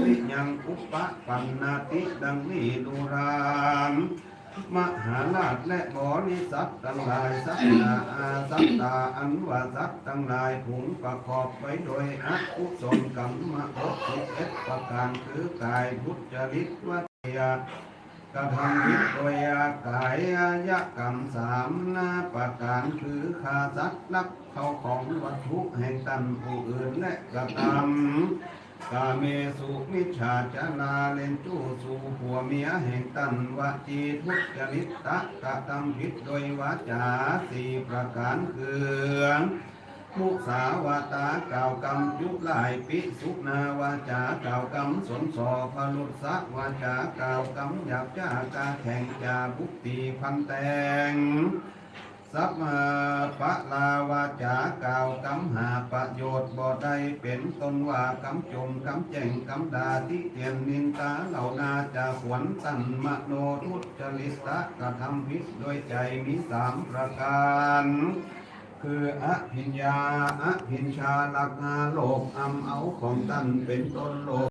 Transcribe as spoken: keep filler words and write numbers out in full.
วิยังอุปปันนติดังนี้ดูรา มหาราชและบริษัททั้งหลาย สัตตา สัตตาอันว่าสัตว์ทั้งหลายผงประกอบไว้โดยอกุศลกรรมบทสิบเอ็ดประการ คือกายทุจริตวจีกระทำผิดโดยกายกรรมสามประการ คือฆ่าสัตว์ลักเข้าของวัตถุแห่งตนผู้อื่นและกระทำ กาเมสุมิจฉาจาราเล่นจู้สู่ผัวเมียแห่งตน วจีทุจริตกระทำผิดโดยวาจาสี่ประการ คือมุสาวาทากล่าวกำจุลาย ปิสุนาวาจากล่าวกำสนสอ พรุสวาจากล่าวกำหยาบจ้ากาแข่ง จาบุกตีพันแตง สัพพะลาวาจากล่าวกำหาประโยชน์บ่ได้ เป็นต้นว่ากำจมกำแจ้งกำด่าติเตียนนินทาเหล่านา จาขวัญตันมโนทุจริตกระทำผิดโดยใจมีสามประการ คืออภิญญา อภิญญาลักหาโลภอำเอาของตนเป็นต้นโลภ